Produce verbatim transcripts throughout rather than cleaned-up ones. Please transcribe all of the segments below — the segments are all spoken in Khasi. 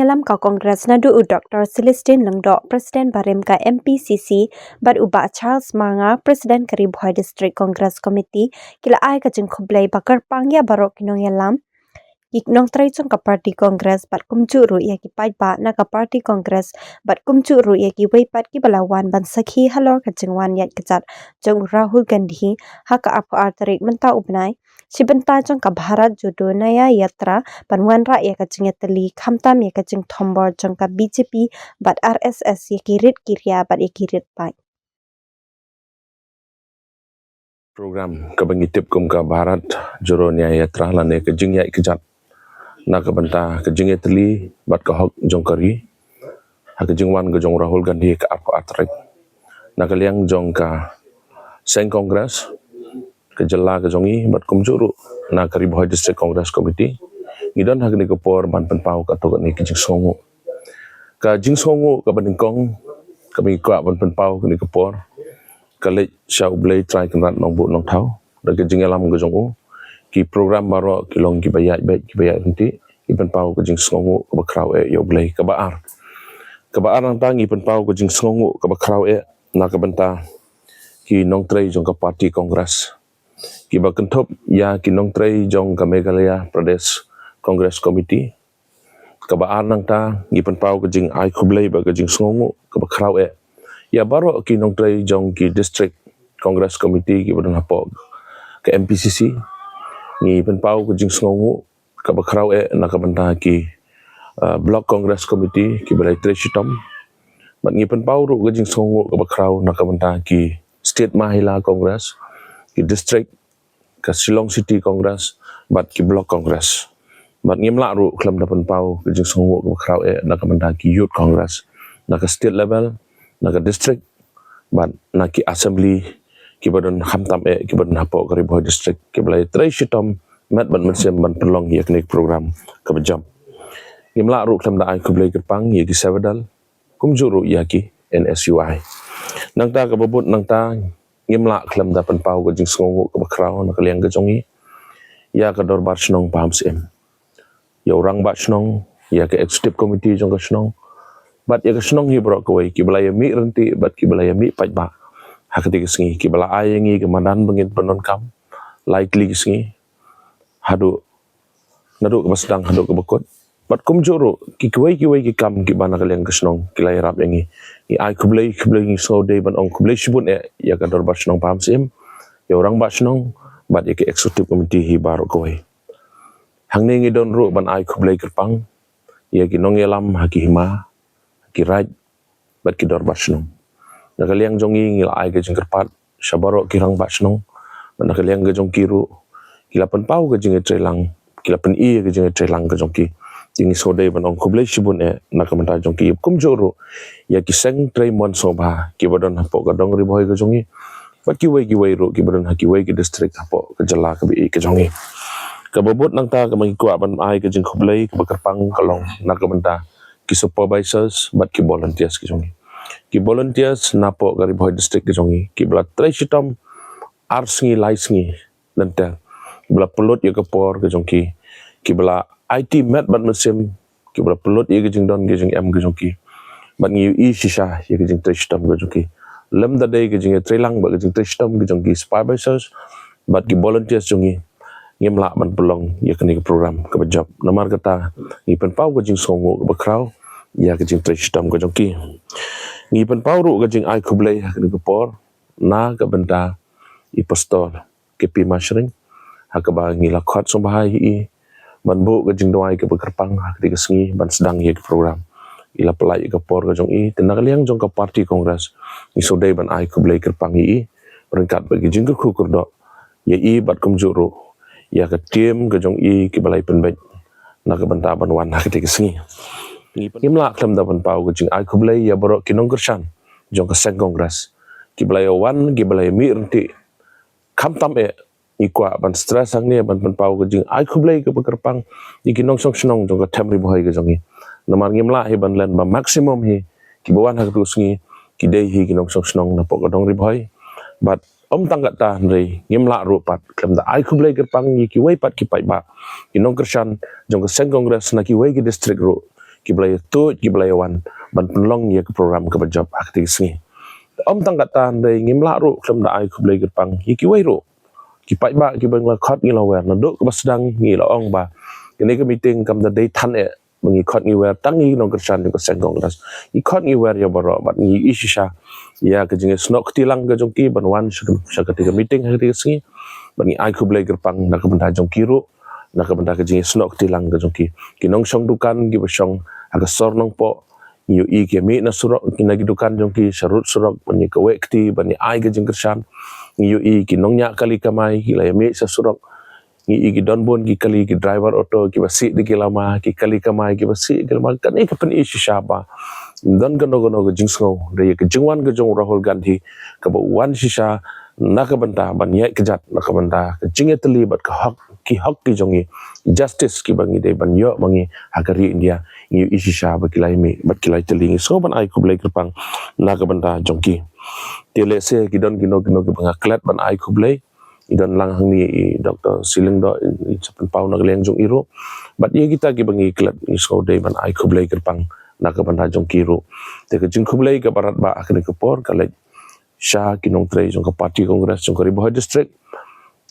Lam ka Congress naduh u Doctor Celestine Lyngdoh, President barim ka M P C C, bad u Bah Charles Marngar, President ka Ri Bhoi District Congress Committee, ki la ai ka jingkhublei ba kyrpang ïa baroh ki nongïalam, ki nongtrei jong ka party Congress, bad kumjuh ruh ïa ki paidbah na ka party Congress, bad kumjuh ruh ïa kiwei pat kiba la wan ban sakhi halor ka jingwan ïaid kjat jong u Rahul Gandhi ha ka arphew ar tarik mynta u bnai, shi bynta jong ka Bharat Jodo Nyay Yatra, ban wanrah ïa ka jingïatylli khamtam ïa ka jingthombor jong ka B J P bad R S S ïa ki rit ki ria bad ïa ki rit paid. Program kaba ngi tip kum ka Bharat Jodo Nyay Yatra lane ka jingïaid kjat na ka bynta ka jingïatylli bad ka hok jong ka ri, ha ka jingwan ka jong u Rahul Gandhi ka arphew ar tarik. Na ka liang jong ka seng Congress ka jylla ka jong ngi bad kumjuh ruh na ka Ri Bhoi District Congress Committee, ngi don ha kane ka por ban pynpaw katto katne ka jingsngewnguh. Ka jingsngewnguh kaba nyngkong kaba ngi kwah ban pynpaw ha kane ka por ka leit sha U Blei Trai Kynrad Nongbuh Nongthaw, da ka jingïalam ka jong u, ki program baroh ki long kiba ïaid beit, kiba ïaid ryntih. Ngi pynpaw ka jingsngewnguh kaba khraw eh ïa U Blei. Kaba ar, kaba ar nangta, ngi pynpaw ka jingsngewnguh kaba khraw eh na ka bynta ki nongtrei jong ka party Congress, kiba kynthup ïa ki nongtrei jong ka Meghalaya Pradesh Congress Committee. Kaba ar nangta, ngi pynpaw ka jingai khublei bad ka jingsngewnguh kaba khraw eh ïa baroh ki nongtrei jong ki District Congress Committee kiba don hapoh ka M P C C. Ngi pynpaw ka jingsngewnguh kaba khraw eh na ka bynta ki, uh, Block Congress Committee kiba la ïatrei shitom. Bad ngi pynpaw ruh ka jingsngewnguh kaba khraw na ka bynta ki State Mahila Congress, ki District, ka Shillong City Congress, bad ki Block Congress. Bad ngim lah ruh khlem da pynpaw ka jingsngewnguh kaba khraw eh na ka bynta ki Youth Congress, na ka state level, na ka district, bad na ki assembly kiba don khamtam eh kiba don hapoh ka Ri Bhoi District, kiba la ïatrei shitom met bad mynsiem ban pynlong ïa kane ka program kaba jop. Ngim lah ruh khlem da ai khublei kyrpang ïa ki Sevedal, kumjuh ruh ïa ki N S U I. Nangta kaba bud nangta, ngim lah khlem da pynpaw ka jingsngewnguh kaba khraw na ka liang ka jong ngi ïa ka Dorbar Shnong Pahamsyiem, ïa u Rangbah Shnong, ïa ka Executive Committee jong ka shnong, bad ïa ka shnong hi baroh kawei, kiba la ïamih ryntih bad kiba la ïamih paidbah ha katei ka sngi, kiba la ai ïa ngi ka madan ba ngin pyndonkam lai tylli ki sngi, haduh, naduh kaba sdang haduh kaba kut. Bad kumjuh ruh ki kiwei kiwei ki kam kiba na ka liang ka shnong ki la ïarap ïa ngi. Ngi ai khublei, khublei, ngi sngewdei ban ong khublei shibun eh ïa ka Dorbar Shnong Pahamsyiem, ïa u Rangbah Shnong, bad ïa ka Executive Committee hi baroh kawei. Hangne ngi don ruh ban ai khublei kyrpang ïa ki nongïalam ha ki hima, ha ki raid, bad ki Dorbar Shnong. Na ka liang jong ngi, ngi la ai ka jingkyrpad sha baroh ki Rangbah Shnong, bad na ka liang ka jong ki ruh, ki la pynpaw ka jingïatreilang, ki la pyni ka jingïatreilang ka jong ki. Te ngi sngewdei ban ong khublei shibun eh na ka bynta jong ki, kumjuh ruh ïa ki seng trei mon sngewbha kiba don hapoh ka dong Ri Bhoi ka jong ngi, bad kiwei kiwei ruh kiba don ha kiwei ki district hapoh ka jylla kaba ïeit ka jong ngi. Kaba bud nangta kaba ngi kwah ban ai ka jingkhublei kaba kyrpang ka long na ka bynta ki supervisors bad ki volunteers ki jong ngi. Ki volunteers napoh ka Ri Bhoi District ki jong ngi, kiba la trei shitom ar sngi lai sngi lynter, kiba la pynlut ïa ka por ka jong ki, kiba la aiti met bad mynsiem, kiba la pynlut ïa ka jingdon ka jingem ka jong ki. Bad ngi ïohi shisha ïa ka jingtrei shitom ka jong ki. Lymda dei ka jingïatreilang bad ka jingtrei shitom ka jong ki supervisors bad ki volunteers jong ngi, ngim lah ban pynlong ïa kane ka program kaba jop. Namar kata, ngi pynpaw ka jingsngewnguh kaba khraw ïa ka jingtrei shitom ka jong ki. Ngi pynpaw ruh ka jingai khublei ha kane ka por na ka bynta i Pastor K P Mashring, ha kaba ngi la khot sngewbha ïa i ban buh ka jingduwai kaba kyrpang ha katei ka sngi ban sdang ïa ka program. I la pynlait ïa ka por ka jong i, te na ka liang jong ka party Congress, ngi sngewdei ban ai khublei kyrpang ïa i ryngkat bad ki jingkyrkhu kyrdoh ïa i bad kumjuh ruh ïa ka team ka jong i kiba la ïapynbeit na ka bynta ban wan ha katei ka sngi. Ngi pyn-, ngim lah khlem da pynpaw ka jingai khublei ïa baroh ki nongkyrshan jong ka seng Congress, kiba la ïawan, kiba la ïamih ryntih. Khamtam eh, ngi kwah ban stress hangne ban pynpaw ka jingai khublei kaba kyrpang ïa ki nongshong shnong jong ka them Ri Bhoi ka jong ngi. Namar ngim lah hi ban len ba maximum hi kiba wan ha katei ka sngi ki dei hi ki nongshong shnong napoh ka dong Ri Bhoi. Bad ym tang katta hynrei ngim lah ruh pat khlem da ai khublei kyrpang ïa kiwei pat ki paidbah, ki nongkyrshan jong ka seng Congress na kiwei ki district ruh, kiba la ïathuh, kiba la ïawan ban pynlong ïa ka program kaba jop ha katei ka sngi. Ym tang katta, hynrei ngim lah ruh khlem da ai khublei kyrpang ïa kiwei ruh ki paidbah kiba ngi la khot ngi la wer. Naduh kaba sdang ngi la ong ba kane ka meeting kam da dei than eh ba ngi khot ngi wer tang ïa ki nongkyrshan jong ka seng Congress. Ngi khot ngi wer ïa baroh bad ngi ïohi shisha ïa ka jingïasnoh kti lang ka jong ki ban wan sha ka, sha katei ka meeting ha katei ka sngi. Bad ngi ai khublei kyrpang na ka bynta jong ki ruh, na ka bynta ka jingïasnoh kti lang ka jong ki. Ki nongshong dukan kiba shong ha ka sor Nongpoh, ngi ïohi ki ïa mih na surok, ki na ki dukan jong ki sha rud surok ban ïa kaweh kti, ban ïa ai ka jingkyrshan. Ngi ïohi ki nongñiah kali kamai ki la ïa mih sha surok. Ngi ïohi ki don bun ki kali, ki driver auto kiba sih da ki lama, ki kali kamai kiba sih da ki lama. Kane ka pyni shisha ba don kano kano ka jingsngew da ïa ka jingwan ka jong u Rahul Gandhi, kaba u wan shisha na ka bynta ban ïaid kjat na ka bynta ka jingïatylli bad ka hok, ki hok ki jong ngi, justice kiba ngi dei ban ïoh ma ngi ha ka ri India. Ngi ïohi shisha ba ki la ïa mih bad ki la ïatylli. Ngi sngew ban ai khublei kyrpang na ka bynta jong ki. Te lehse ki don kino kino kiba nga klet ban ai khublei. Ngi don lang hangne i Doctor Shilliang Doh, i, i sa pynpaw na ka liang jong i ruh. Bad ïa kita kiba ngi klet ngi sngew dei ban ai khublei kyrpang na ka bynta jong ki ruh. Te ka jingkhublei kaba radbah ha kane ka por ka leit sha ki nongtrei jong ka party Congress jong ka Ri Bhoi District,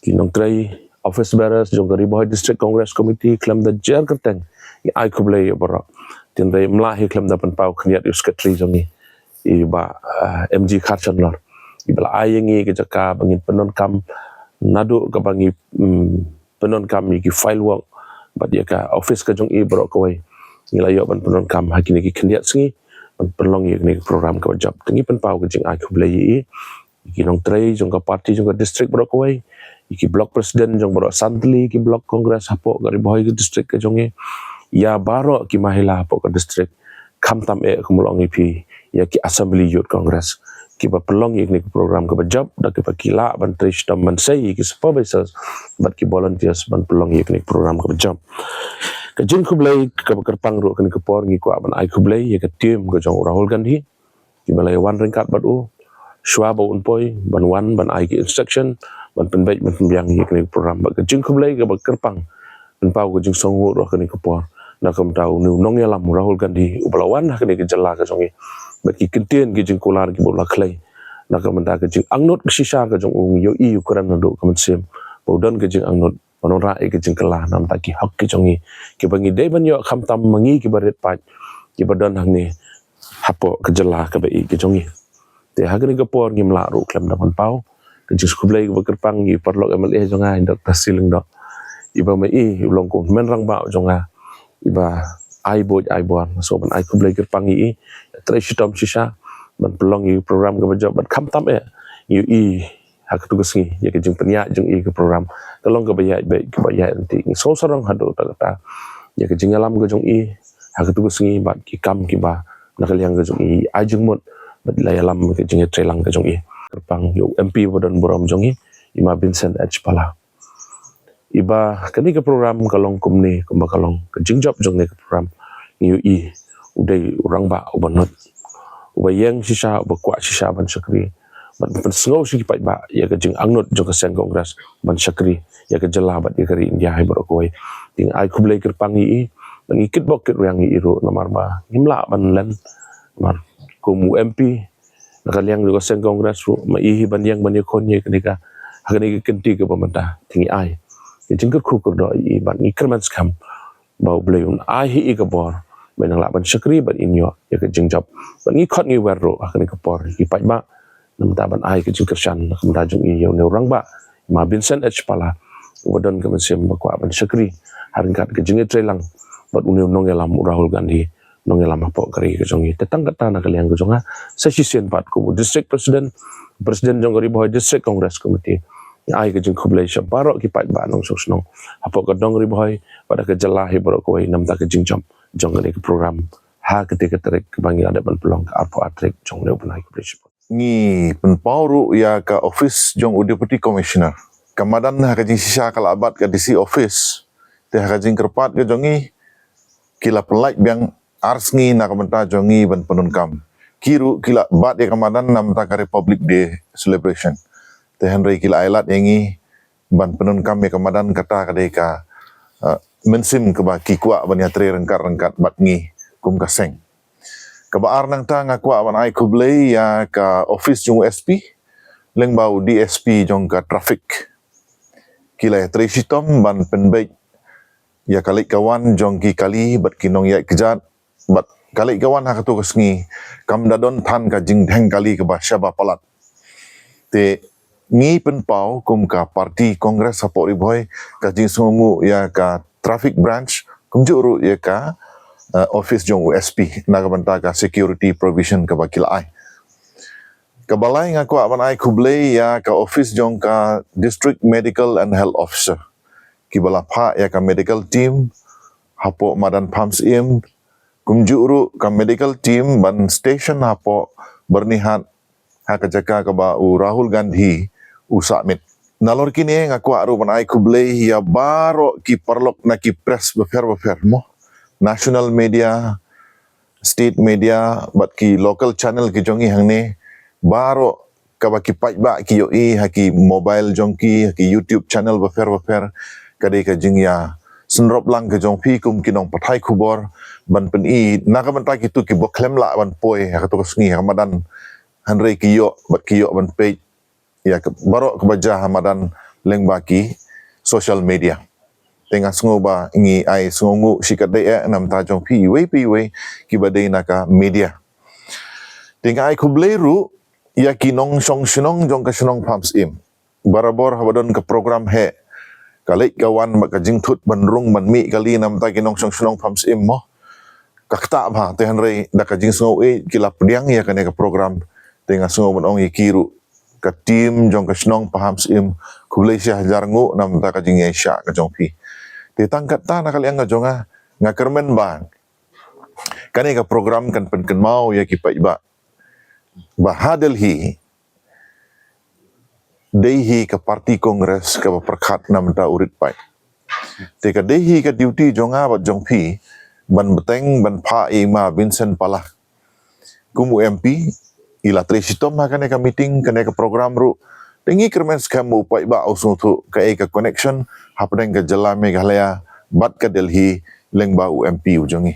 ki nongtrei office bearers jong ka Ri Bhoi District Congress Committee, khlem da jer kyrteng. Ngi ai khublei ïa baroh. Te hynrei ym lah hi khlem da pynpaw khyndiat ïa u secretary jong ngi, i Bah, ah, M G Kharchanlor, iba la ai ïa ngi ka jaka ba ngin pyndonkam naduh kaba ngi, mm, pyndonkam ïa ki file work bad ïa ka office ka jong i baroh kawei. Ngi la ïoh ban pyndonkam ha kine ki khyndiat sngi ban pynlong ïa kane ka program kaba jop. Te ngi pynpaw ka jingai khublei ïa i, ïa ki nongtrei jong ka party jong ka district baroh kawei, ïa ki block president jong baroh san tylli ki block Congress hapoh ka Ri Bhoi ka district ka jong i, ïa baroh ki mahila hapoh ka district, khamtam eh, kumba la ong ïa phi, ïa ki Assembly Youth Congress kiba pynlong ïa kane ka program kaba jop, da kiba ki lah ban trei shitom ban sei ïa ki supervisors bad ki volunteers ban pynlong ïa kane ka program kaba jop. Ka jingkhublei kaba kyrpang ruh ha kane ka por ngi kwah ban ai khublei ïa ka team ka jong u Rahul Gandhi, kiba la ïa wan ryngkat bad u shwa ba un poi ban wan ban ai ki instruction, ban pynbeit ban pynbiang ïa kane ka program. Bad ka jingkhublei kaba kyrpang, pynpaw ka jingsngewnguh ruh ha kane ka por na ka bynta une u nongïalam u Rahul Gandhi uba la wan ha kane ka jylla ka jong i. Bad ki kyntien ki jingkular kiba u la khlei na ka bynta ka jingangnud ka shisha ka jong u, ngi ïohi u kren naduh ka mynsiem ba u don ka jingangnud ban wanrah ïa ka jingkylla na ka bynta ki hok ki jong ngi, kiba ngi dei ban ïoh khamtam ma ngi kiba rit paid, kiba don hangne hapoh ka jylla kaba ïeit ka jong ngi. Te ha kane ka por ngim lah ruh khlem da pynpaw ka jingkhublei kaba kyrpang ïa i paralok M L A jong nga, i Doctor Shilliang Doh, iba ma i u long kum u hynmen rangbah jong nga, iba ai buit ai bor. Nga sngew ban ai khublei kyrpang ïa i, ïa trei shitom shisha ban pynlong ïa ka program kaba jop. Bad khamtam eh, ïa i ha katei ka sngi, ïa ka jingpynïaid jong i ïa ka program ka long kaba ïaid beit, kaba ïaid ryntih. Ngi sngew sarong haduh katta katta ïa ka jingïalam ka jong i ha katei ka sngi bad ki kam kiba na ka liang ka jong i, i ai jingmut bad i la ïalam ka jingïatreilang ka jong i. Kyrpang ïa u M P ba don burom jong i, i Ma Vincent H Pala, iba kane ka program ka long kumne, kumba ka long ka jingjop jong kane ka program. Ngi ïohi u dei u rangbah uba nud, uba ïeng shisha, uba kwah shisha ban shakri, ban pynsngew sha ki paidbah ïa ka jingangnud jong ka seng Congress ban shakri ïa ka jylla bad ïa ka ri India hi baroh kawei. Te ngi ai khublei kyrpang ïa i, bad ngi kitbok kitrwiang ïa i ruh, namar ba ngim lah ban len, namar kum u M P na ka liang jong ka seng Congress ruh, ma i hi ban ïeng ban ïakhun ïa kane ka, ha kane ka kynti kaba mynta. Te ngi ai ka jingkyrkhu kyrdoh ïa i bad ngi kyrmen skhem ba U Blei un ai ha i ka bor ban nang lah ban shakri bad in ïoh ïa ka jingjop. Bad ngi khot ngi wer ruh ha kane ka por ïa ki paidbah, namar ban ai ka jingkyrshan na ka bynta jong i ïa une u rangbah, Ma Vincent H Pala, uba don ka mynsiem ba kwah ban shakri ha ryngkat ka jingïatreilang bad une u nongïalam u Rahul Gandhi, nongïalam hapoh ka ri ka jong i. Te tang katta na ka liang ka jong nga, sa shisien pat kum u District President, President jong ka Ri Bhoi District Congress Committee, nga ai ka jingkhublei sha baroh ki paidbah nongshong shnong hapoh ka dong Ri Bhoi bad ka jylla hi baroh kawei namar ka jingjop jong kane ka program ha katei ka tarik kaba ngi la dep ban pynlong, ka arphew ar tarik jong une u bnai. Khublei shibun. Ngi pynpaw ruh ïa ka office jong u Deputy Commissioner. Ka madan ha ka jingshisha ka la bat ka D C office. Te ha ka jingkyrpad ka jong ngi, ki la pynlait biang ar sngi na ka bynta jong ngi ban pyndonkam. Ki ruh ki la bat ïa ka madan na bynta ka Republic Day celebration. Te hynrei ki la ailad ïa ngi ban pyndonkam ïa ka madan, kata ka dei ka, uh, mynsiem kaba ki kwah ban ïatrei ryngkat ryngkat bad ngi. kum ka seng. Kaba ar nangta nga kwah ban ai khublei ïa ka office jong u S P lyngba u D S P jong ka traffic. Ki la ïatrei shitom ban pynbeit ïa ka leit ka wan jong ki kali bad ki nongïaid kjat, bad ka leit ka wan ha kato ka sngi kam da don than ka jingdheng kali kaba shaba palat. Te ngi pynpaw kum ka party Congress hapoh Ri Bhoi ka jingsngewnguh ïa ka traffic branch kumjuh ruh ïa ka, eh, office jong u S P na ka bynta ka security provision kaba ki la ai. Kaba lai nga kwah ban ai khublei ïa ka office jong ka District Medical and Health Officer kiba la phah ïa ka medical team hapoh madan Pamsyiem, kumjuh ruh ka medical team ban station hapoh Byrnihat ha ka jaka kaba u Rahul Gandhi u sah miet. Nalor kine nga kwah ruh ban ai khublei ïa baroh ki paralok na ki press bapher bapher mo, national media, state media bad ki local channel ki jong ngi hangne, baroh kaba ki paidbah ki ïohi ha ki mobile jong ki, ha ki YouTube channel bapher bapher, ka dei ka jingïasynrop lang ka jong phi kum ki nongpathai khubor ban pyni na ka bynta kito kiba khlem lah ban poi ha kato ka sngi ha ka madan, hynrei ki ïoh bad ki ïoh ban peit ïa ka baroh kaba jia ha madan lyngba ki social media. Te nga sngew ba ngi ai sngewnguh shikatdei eh na ka bynta jong phi iwei pa iwei kiba dei na ka media. Te nga ai khublei ruh ïa ki nongshong shnong jong ka shnong Pamsyiem. Barabor haba don ka program heh, ka leit ka wan bad ka jingthut ban rung ban mih kali na ka bynta ki nongshong shnong Pamsyiem mo, ka ktah bha, te hynrei da ka jingsngew eh ki la pdiang ïa kane ka program. Te nga sngew ban ong ïa ki ruh, ka team jong ka shnong Pamsyiem, khublei shihajar nguh na ka bynta ka jingïaishah ka jong phi. Te tang katta na ka liang ka jong nga, nga kyrmen ba kane ka program kan pynkynmaw ïa ki paidbah ba ha Delhi dei hi ka party Congress kaba pyrkhat na ka bynta u rit paid. Te ka dei hi ka duty jong nga bad jong phi ban bteng ban phah ïa i ma Vincent Pala kum u M P, i la trei shitom ha kane ka meeting, kane ka program ruh. Te ngi kyrmen skhem ba u paidbah u sngewthuh kaei ka connection hapdeng ka jylla Meghalaya bad ka Delhi lyngba u M P u jong ngi.